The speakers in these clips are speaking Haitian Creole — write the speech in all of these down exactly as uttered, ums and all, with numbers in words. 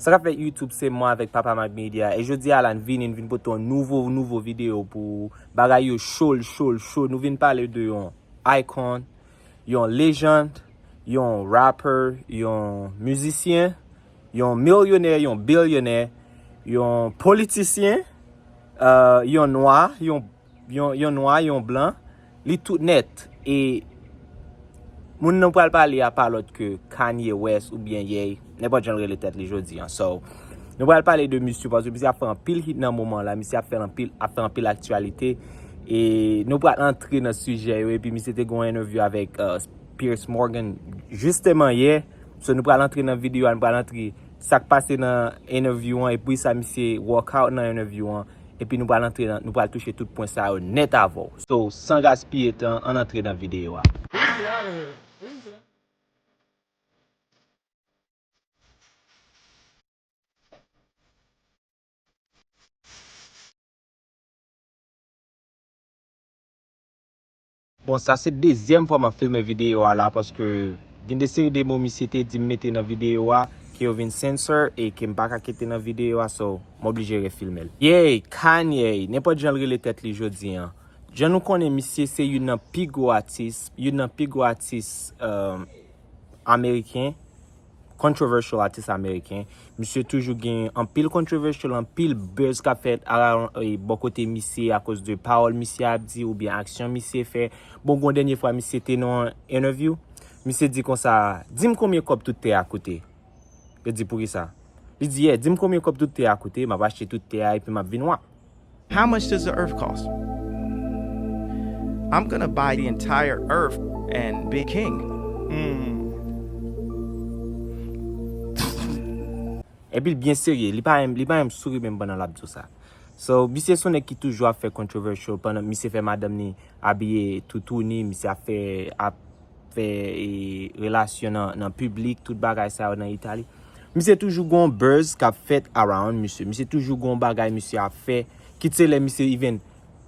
Sa k ap fèt YouTube, se mwen avèk Papa Mac Media. E jodi a la, n vini, n vin pote yon nouvo, nouvo videyo pou ou. Bagay yo cho, cho, cho. Nou vin pale de yon icon, yon legend, yon rapper, yon mizisyen, yon milyonè, yon bilyonè, yon politisyen, euh, yon nwa, yon yon, yon nwa, yon blan, li tout nèt. E moun nou pral pale a pa lòt ke Kanye West oubyen Ye, nenpòt jan l rele tèt li jodi a. So, nou pral pale de misye, paske misye ap fè anpil hit nan moman la, misye ap fè anpil, ap fè anpil aktyalite. E nou pral antre nan sijè yo, epi misye te gen yon interview avèk, euh, Piers Morgan jisteman yè. So, nou pral antre nan videyo a, nou pral antre sa k pase nan interview an, epi sa misye walk out nan interview an. Epi nou pral antre nan, nou pral touche tout pwen sa yo nèt avè w. So, san gaspiye tan, ann antre nan videyo a. Bon, sa se dezyèm fwa m ap filme videyo a la, paske gen de seri de mo misye te di m mete nan videyo a, ke yo vin censor e ke m pa ka kite nan videyo a, so m oblije refilme l. Yey, Kanye, nenpòt jan l rele tèt li jodi an. Jan nou konnen, misye se youn nan pi gwo atis, youn nan pi gwo atis, euh, ameriken, controversial atis ameriken. Misye toujou gen anpil controversial, anpil buzz k ap fèt around, e, bò kote misye akoz de pawòl misye ap di oubyen aksyon misye fè. Bon, gon dènye fwa misye te nan yon interview, misye di konsa, "Di m konbyen kòb tout tè a koute?" Yo di, "Poukisa?" Li di, "Yeah, di m konbyen kòb tout tè a koute, m ap achte tout tè a epi m ap vin wa." How much does the earth cost? I'm gonna buy the entire earth and be king. Epi l byen serye, li pa menm, li pa menm souri menm pandan l ap di w sa. So, misye se yon nèg ki toujou ap fè controversial pandan misye fè madanm ni abiye toutouni, misye ap fè, ap fè, e, relasyon nan, nan piblik, tout bagay sa yo nan Itali. Misye toujou gon buzz k ap fèt around misye. Misye toujou gon bagay misye ap fè. Kit se lè misye even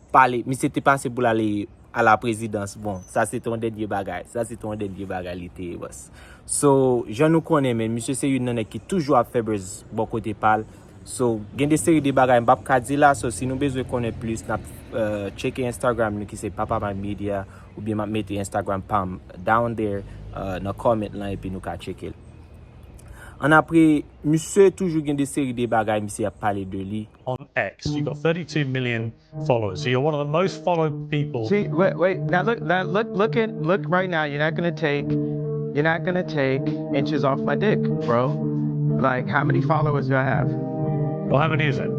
pale, misye te pase pou l ale a la prezidans. Bon, sa se te yon dènye bagay. Sa se te yon dènye bagay li te ye, bòs. So, jan nou konnen, men, misye se youn nan nèg ki toujou ap fè buzz bò kote pa l. So, gen de seri de bagay m p ap ka di la. So, si nou bezwen konnen plis, n ap, euh, tcheke Instagram nou ki se Papa Mac Media, oubyen m ap mete Instagram pa m down there, euh, nan comment lan, epi nou ka tcheke l. Annapre, misye toujou gen de seri de bagay misye ap pale de li. On X, you got thirty-two million followers. So you're one of the most followed people. See, wait, wait. Now look, now look, look at, look right now. You're not gonna take, you're not gonna take inches off my dick, bro. Like, how many followers do I have? Well, how many is it?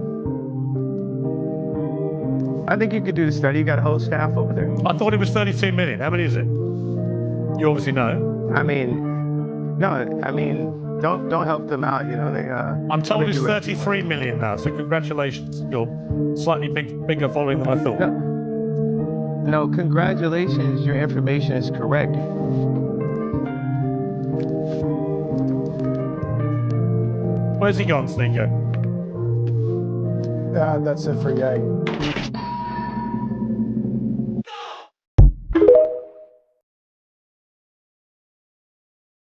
I think you could do the study. You got a whole staff over there. I thought it was thirty-two million. How many is it? You obviously know. I mean, no, I mean, don't, don't help them out. You know, they, uh, I'm told it's thirty-three million now. So congratulations. You're slightly big, bigger following than I thought. No, no, congratulations. Your information is correct. Where's he gone, Sneaker? Uh, that's it for Ye.